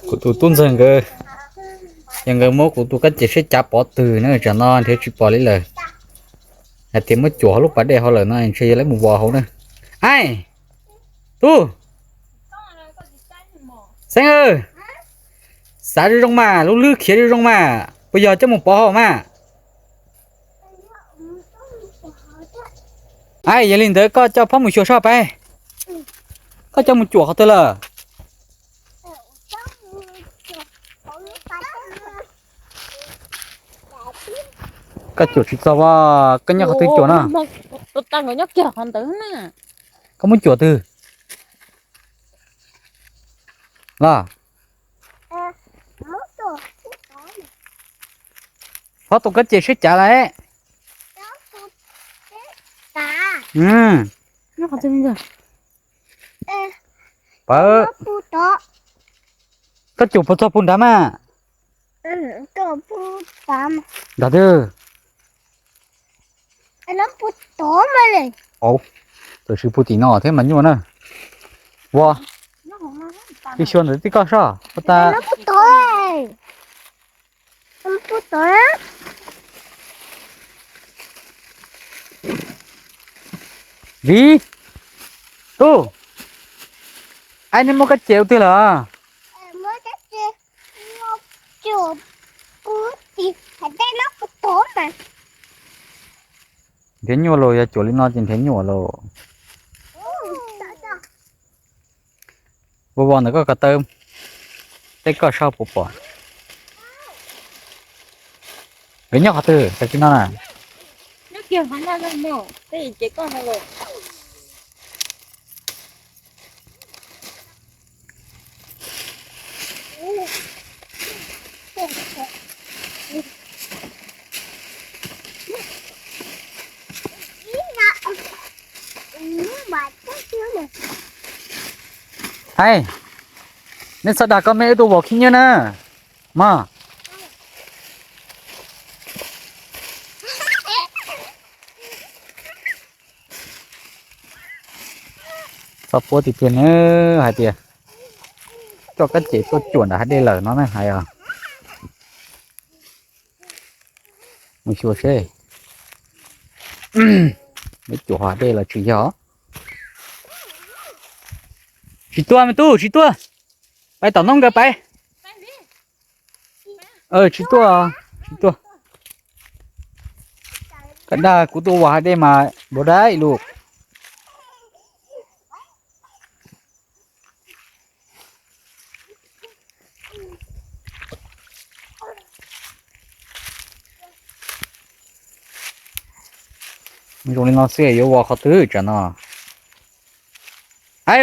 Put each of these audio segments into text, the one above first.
Kuv tus tub ntxawg nkawd, yog nkawd muab kuv tus kab ces siab cav pov twg na, tsam no nrhiav tsis pom li lawm. Hais tias muab cuam hauv lub pas dej hauv lawm no ntshe yog lawv mus vos hauv na. Ai, tub, Xeeb, xav zoo zoo mas, lub hlwb khiav zoo zoo mas, puas yog coj mus pov hauv mas? Ai, yog li ntawd koj coj phob mus xyuas soj pab. Koj coj mus cuam qhov twg lawm? Koj cuam tsis txog as, koj nyob qhov twg cuam no? Koj muab cuam twg los? Phob tus kab ces siab cav lawm. Pawv, koj cuam puas txog puag nrad mas? Nrad twg? Tam sim puag tim no thiab mas nyuaj na. Ua, ib xyuas ntawd tib koj soj ua tas. Viv, tub, ai nej muab kab ces ua twg lawm? Nrhiav nyuaj los, yog cuam li no ces nrhiav nyuaj los. Ua vos ntawm koj ko taw, tej koj soj puas pom. Nkawd nyob qhov twg tam sim no na? Hais, nej txhob dag koj me wb tuaj vos khib nyiab na. Mog. Txhob puab tiag tiag na, hais tias coj kab ces tuaj cuam ntawm hav dej lawm no ne hais os. Mus xyuas seb, muab cuam hav dej los tsis yog. Tsis tuaj me tub, tsis tuaj. Pais tom noob nkawd pais. Tsis tuaj, tsis tuaj. Koj dag kuv tuaj vos hav dej mas npau dab ib lus. Zoo li no xwb yuav vos qhov twg tsam no? Ai,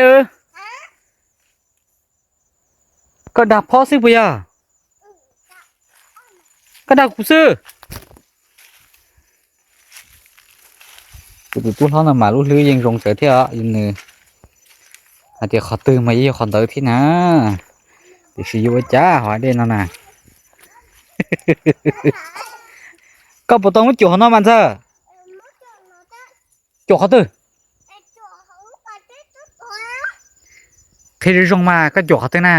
koj dag phob xwb puas yog? Koj dag kuv xwb. Kuv tus tub hlob no mas lub hlwb yeej zoo tsawv thiab os, nws hais tias qhov twg mas yeej yog qhov ntawd thiab na. Tiam sis yuav ua cas hauv dej no na. Koj puas tau muab cuam hauv no mas ntxawg? Cuam qhov twg? Qhia zoo zoo mas koj cuam qhov twg na?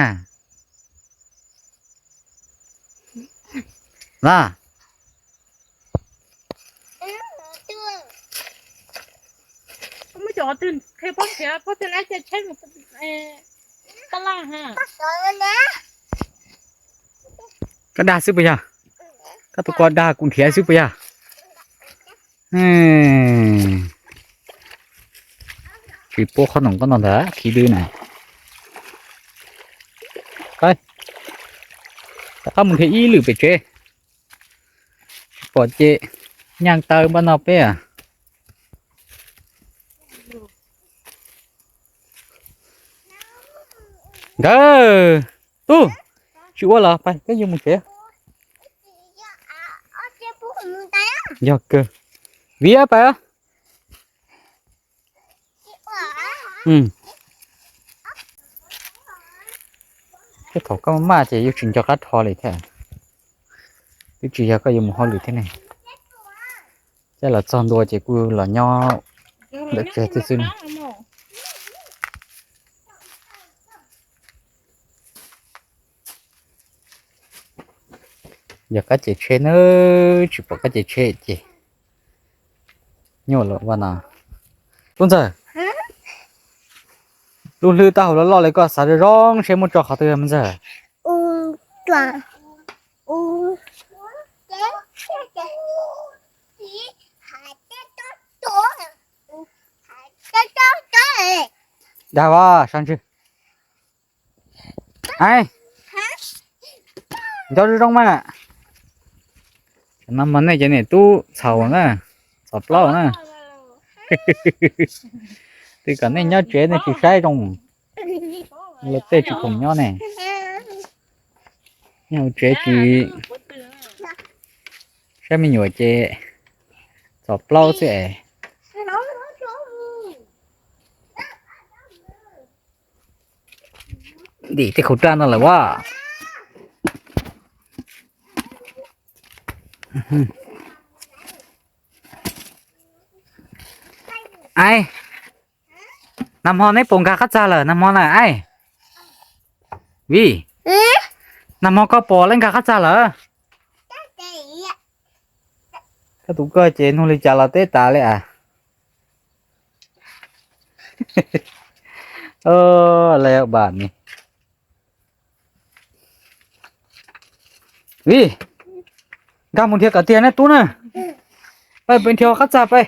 Las. Koj dag xwb puas yog? Koj tus ko dag kuv nrhiav xwb puas yog? Tsis pub qhob noom koj no ntag khib dwb na. Rov qab mus nrhiav ib lwm pem tsev. Tsis pom ces nyaj taw npaj no peb. Nkawd, tub, tsis ua los peb yuav mus tsev. Yog kawg. Viv pais. Tej thaum koj maj ces yeej tsis nco qab rho li thiab. Twb tsis yog koj yuav mus hauj lwm thiab ne. Coj los txog ntua ces kuj los nyob lawm tseg xwb xwb. Yog kab ces tsheb na, tsis pom kab ces tsheb ces nyuaj lawm vaj no. Tub ntxawg, lub hlwb taub hau loj loj li koj xav zoo zoo seb muab tso qhov twg me ntxawg? Dag vas sab ntswg. Ai, nco zoo zoo mas. Tam no mas nej cov niam tub txhaum na, txhaum plaub na. Twb kom nej nyob tsev nej tsis saib zoo. Luag tej tsis khoom nyob ne. Nyob hauv tsev tsis saib me nyuam ces txhaum plaub xwb es. Dim tej khau raj no lawm as. Ai, nag hmo neb puas nkag qab txag lawm nag hmo na ai? Vij, nag hmo koj puas lawv nkag qab txag lawm? Koj tus koj ces nug li cas los teb tas li as. Lawv bam ni. Vij, nkag mus nrhiav kom tiag na tub na. Peb nrhiav qab txag peb.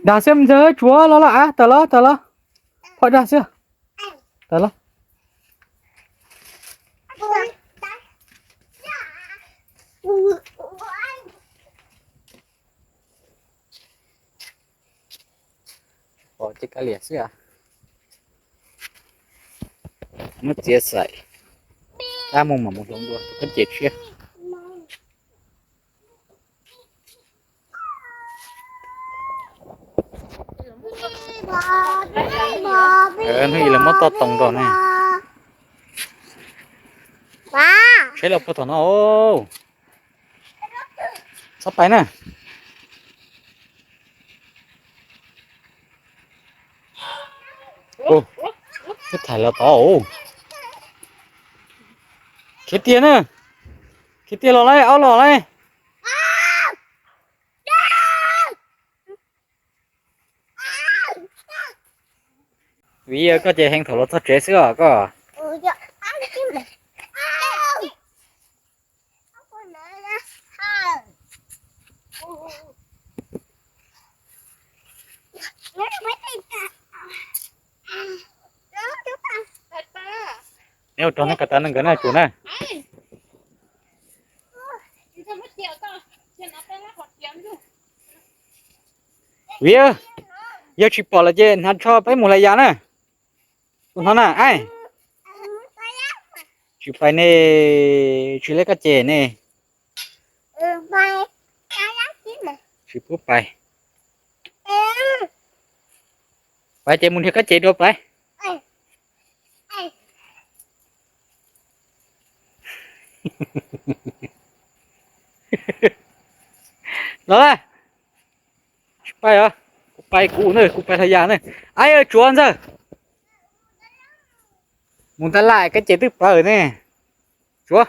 Dag xwb ntxawg, tsuav los los av, tawm los tawm los. Phom dag xwb. Tawm los. Pom ces kav liam xwb. Muab txiav xaim, tab mus mam mus hloov dua kab ces tshiab. Hnub ib lawv muab toj toos rau ne. Tsheb los puag tom no. Txhob pais na. Ub, twb thaiv los tod. Khiav tiag na. Khiav tiag los lauj, aub los lauj. Vim koj ces heev thaum los txog tsev xwb os koj. Neb ua rog neb ko taw neeg nkawd na tsuas na. Vim yog tsis pom lawm ces hnav tsho peb mus hlais yas na. Tus hnov na, ai. Tsis pais ne, tsis leb kab ces ne. Tsis pub pais. Pais ces mus nrhiav kab ces dua pais. Los, tsis pais os, kuv pais kuv na, kuv pais hlais yas na. Ai, tsuav ntxawg. Mus ntag lais, kab ces twb pawv ne. Tsuav.